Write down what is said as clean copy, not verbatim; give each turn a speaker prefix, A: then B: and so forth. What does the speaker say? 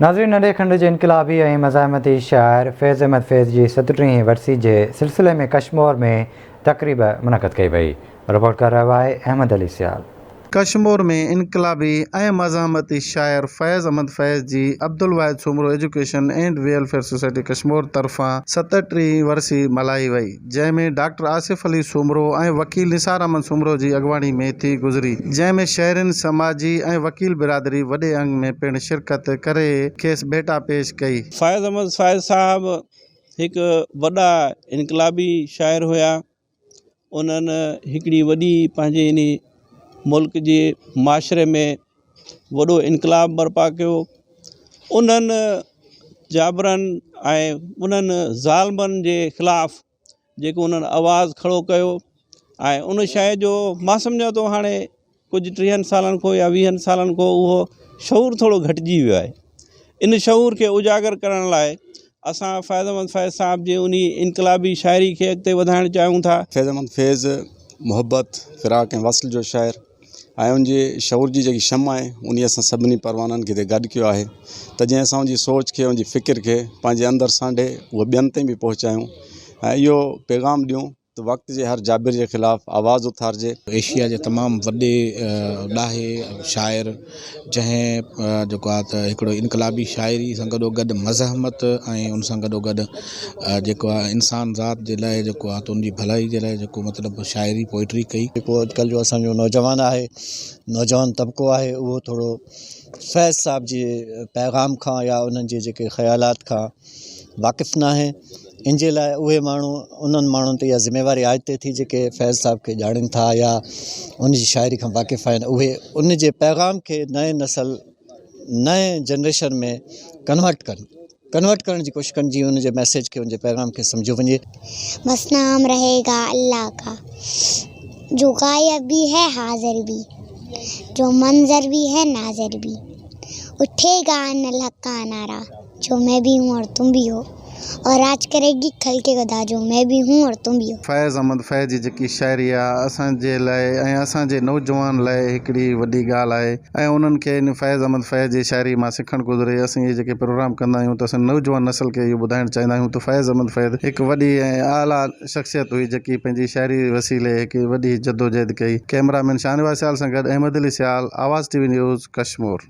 A: ناظرين ننڍي کنڊ جي انقلابي ۽ مزاحمتي شاعر فيض احمد فيض جي ستٽيهين ورسي جي سلسلي ۾ ڪشمور ۾ تقريب منعقد ڪئي وئي. رپورٽ ڪري رهيو آهي احمد علي سيال.
B: ڪشمور ۾ انقلابي ۽ مزاحمتي شاعر فيض احمد فيض جي Abdul Wahid Soomro education and welfare society Kashmore طرفان ستٽيهين ورسي ملهائي وئي. جنهن ۾ ڊاڪٽر آصف علي سومرو ۽ وڪيل نثار احمد سومرو جي اڳواڻي ۾ ٿي گذري، جنهن ۾ شهرين، سماجي ۽ وڪيل برادري وڏي انگ ۾ پڻ شرڪت ڪري کيس ڀيٽا پيش ڪئي.
C: فائز احمد فائز صاحب هڪ وڏا انقلابي شاعر هيا، انهن هڪڙي وڏي پنهنجي انهي ملڪ جي معاشري ۾ وڏو انقلاب برپا ڪيو انهن جابرن ۽ انهن ظالمن جي خلاف جيڪو انهن آواز کڙو ڪيو ۽ ان شيء جو مان سمجهان ٿو هاڻي ڪجهه ٽيهن سالن کان يا ويهن سالن کان اهو شعور ٿورو گهٽجي ويو آهي ان شعور کي اجاگر ڪرڻ لاء اسان فيض احمد فيض صاحب جي انهي انقلابي شاعري کي اڳتي وڌائڻ چاهيون ٿا.
D: فيض احمد فيض محبت، فراق ۽ وصل جو شاعر ۽ ان جي شعور جي جيڪي شمع آهي انهي اسان سڀني پروانن کي هتي گڏ ڪيو آهي ته جيئن اسان ان جي سوچ کي ان جي فڪر کي پنهنجي اندر سانڍي اهو ٻين تائين به پهچايون ۽ اهو پيغام ڏيون ته وقت جي هر جابر جي خلاف آواز اٿارجي.
E: ايشيا جي تمام وڏي ڏاهي شاعر جنهن جيڪو آهي ته هڪڙو انقلابي شاعري سان گڏو گڏ مزاحمت ۽ ان سان گڏو گڏ جيڪو آهي انسان ذات جي لاء جيڪو آهي ته ان جي ڀلائي جي لاء جيڪو مطلب شاعري پوئٽري ڪئي.
F: جيڪو اڄڪلهه جو اسان جو نوجوان آهي نوجوان طبقو آهي اهو ٿورو فيض صاحب جي پيغام کان يا انهن جي جيڪي خيالات کان واقف ناهي ان جي لاء اهي ماڻهو انهن ماڻهن تي اها ذميواري عائد ٿئي ٿي جيڪي فيض صاحب کي ڄاڻين ٿا يا ان جي شاعري کان واقف آهن اهي ان جي پيغام کي نئين نسل نئين جنريشن ۾ ڪنورٽ ڪن ڪنورٽ ڪرڻ جي ڪوشش ڪن جيئن ان جي ميسيج کي ان جي پيغام کي سمجهيو وڃي.
G: بس نام رهي گا الله کا جو غائب بي هي حاضر بي جو منظر بي هي ناظر بي اٺي گا ان الحق کا نعرا جو مين بي هون اور تم بي هو اور راج ڪري گي خلق خدا جو مين بي هون اور تم بي هو.
B: فيض احمد فيض جي جيڪي شاعري آ اسان جي لاء ۽ اسان جي نوجوان لاء هڪڙي وڏي ڳالهه آهي ۽ انهن کي ان فيض احمد فيض جي شاعري مان سکڻ گذري اسين اهي جيڪي پروگرام ڪندا آهيون ته اسين نوجوان نسل کي اهو ٻڌائڻ چاهيندا آهيون ته فيض احمد فيض هڪ وڏي ۽ اعليٰ شخصيت هئي جيڪي پنهنجي شاعري وسيلي هڪ وڏي جدوجهد ڪئي ڪئميرا مين شاهنواز سيال سان گڏ Ahmed Ali Sial Awaz T V news Kashmore.